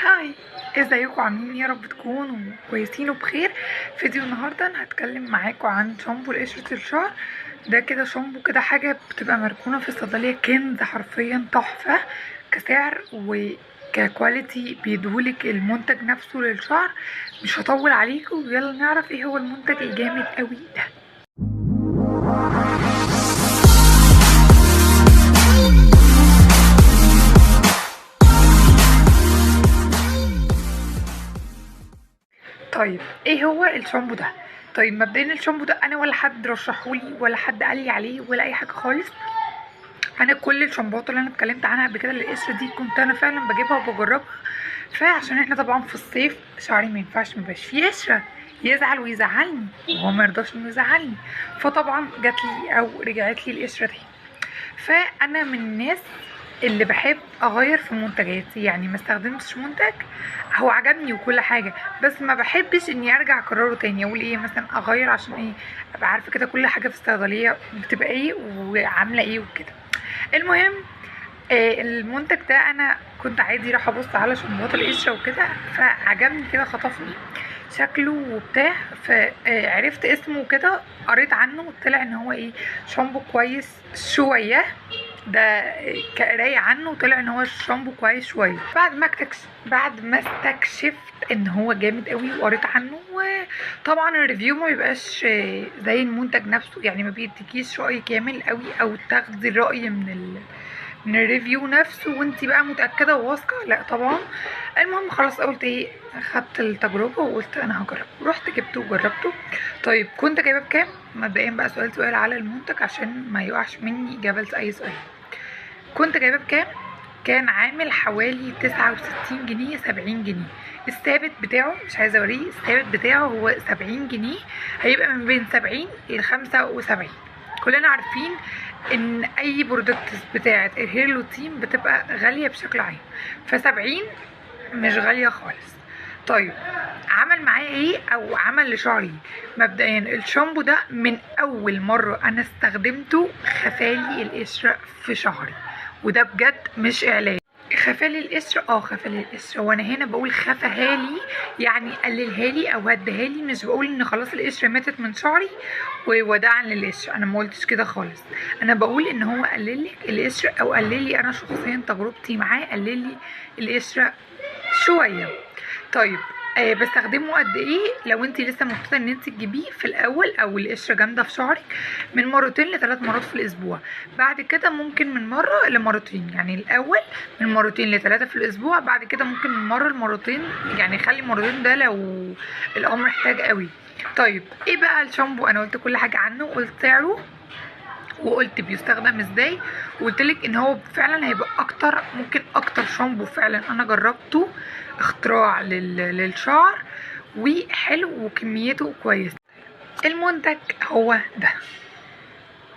Hi، ازيكم؟ عاملين ايه؟ يا رب تكونوا كويسين وبخير. فيديو النهارده انا هتكلم معاكم عن شامبو لقشرة الشعر. ده كده شامبو كده حاجة بتبقى مركونة في الصيدلية، كنز حرفيا، تحفة كسعر وك quality، بيدولك المنتج نفسه للشعر. مش هطول عليكم، ويلا نعرف ايه هو المنتج الجامد قوي ده. طيب ايه هو الشامبو ده؟ طيب مبدئيا الشامبو ده انا ولا حد رشحهولي ولا حد قال لي عليه ولا اي حاجة خالص. انا كل الشامبوات اللي انا اتكلمت عنها قبل كده للقشره دي كنت انا فعلا بجيبها وبجربها، فعشان احنا طبعا في الصيف شعري ما ينفعش ما يبقاش فيه قشرة، يزعل ويزعلني وهو ما يرضاش انه يزعلني، فطبعا جات لي او رجعت لي القشرة دي. فانا من الناس اللي بحب اغير في منتجاتي، يعني ما استخدمتش منتج هو عجبني وكل حاجة، بس ما بحبش اني ارجع اكرره تاني، اقول ايه مثلا اغير عشان ايه، ابقى عارفه كده كل حاجة في الصيدلية بتبقى ايه وعامله ايه وكده. المهم المنتج ده انا كنت عادي راح ابص على شامبوات القشرة وكده، فعجبني كده، خطفني شكله وبتاع، فعرفت اسمه وكده، قريت عنه، طلع ان هو ايه شامبو كويس شوية، ده كقرايه عنه طلع ان هو شامبو كويس شوية. بعد ما استكشفت ان هو جامد قوي وقريت عنه، وطبعا ال review ما بيبقاش زي المنتج نفسه، يعني ما بيديكيش راي كامل قوي او تاخدي الراي من ال review نفسه وانتي بقى متاكدة وواثقه، لا طبعا. المهم خلاص قلت ايه، خدت التجربة وقلت انا هجرب، رحت جبته وجربته. طيب كنت جايبه بكام؟ مبدئيا بقى سؤال على المنتج عشان ما يقعش مني اجابه لاي سؤال. كنت جايبه بكام؟ كان عامل حوالي 69 جنيه 70 جنيه. الثابت بتاعه مش عايزه اوريه، الثابت بتاعه هو 70 جنيه، هيبقى من بين 70 ل 75. كلنا عارفين ان اي products بتاعه ال hair routine بتبقى غالية بشكل عام، ف70 مش غالية خالص. طيب عمل معايا ايه او عمل لشعري؟ مبدئيا الشامبو ده من اول مرة انا استخدمته خفالي القشرة في شعري، وده بجد مش اعلان. خفالي القشرة، خفالي القشرة، وانا هنا بقول خفهالي يعني قللها لي او هديها لي، مش بقول ان خلاص القشرة ماتت من شعري ووداعا للقشره، انا ما قلتش كده خالص. انا بقول ان هو قلل لك القشرة او قلل لي انا شخصيا تجربتي معاه قلل لي القشرة شوية. طيب بستخدمه قد ايه؟ لو انت لسه مبتدئة ان انت تجيبيه في الاول او القشرة جامدة في شعرك، من مرتين لثلاث مرات في الاسبوع. بعد كده ممكن من مرة لمرتين، يعني الاول من مرتين لثلاثة في الاسبوع، بعد كده ممكن من مرة لمرتين، يعني خلي مرتين ده لو الامر احتاج قوي. طيب ايه بقى الشامبو؟ انا قلت كل حاجة عنه، قلت سعره وقلت بيستخدم ازاي، وقلت لك ان هو فعلا هيبقى اكتر، ممكن اكتر شامبو فعلا انا جربته اختراع للشعر، وحلو وكميته كويسة. المنتج هو ده،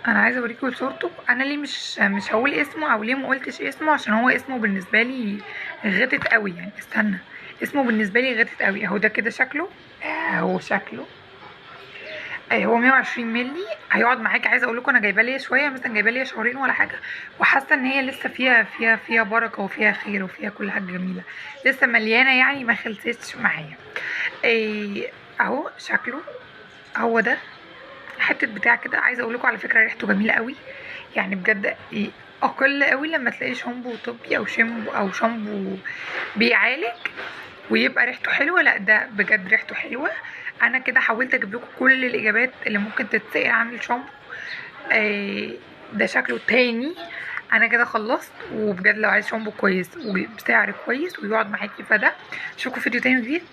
انا عايزه اوريكم صورته. انا ليه مش هقول اسمه او ليه ما قلتش اسمه، عشان هو اسمه بالنسبة لي غتت قوي، يعني استنى، اسمه بالنسبة لي غتت قوي. اهو ده كده شكله، اهو شكله، هو 120 مللي، هيقعد معاك. عايزه اقول لكم انا جايبه لي شوية، مثلا جايبه لي شهرين ولا حاجة، وحاسه ان هي لسه فيها فيها فيها بركة وفيها خير وفيها كل حاجة جميلة، لسه مليانة يعني ما خلصتش معايا. اهو شكله، هو ده حتة بتاع كده. عايزه اقول لكم على فكرة ريحته جميلة قوي، يعني بجد اقل قوي لما تلاقي شامبو طبي او شامبو بيعالج ويبقى ريحته حلوة، لا ده بجد ريحته حلوة. انا كده حاولت اجيب لكم كل الاجابات اللي ممكن تتسال عن الشامبو. ده شكله تاني. انا كده خلصت، وبجد لو عايز شامبو كويس وبسعر كويس ويقعد معاكي فده. اشوفكم في فيديو تاني جديد.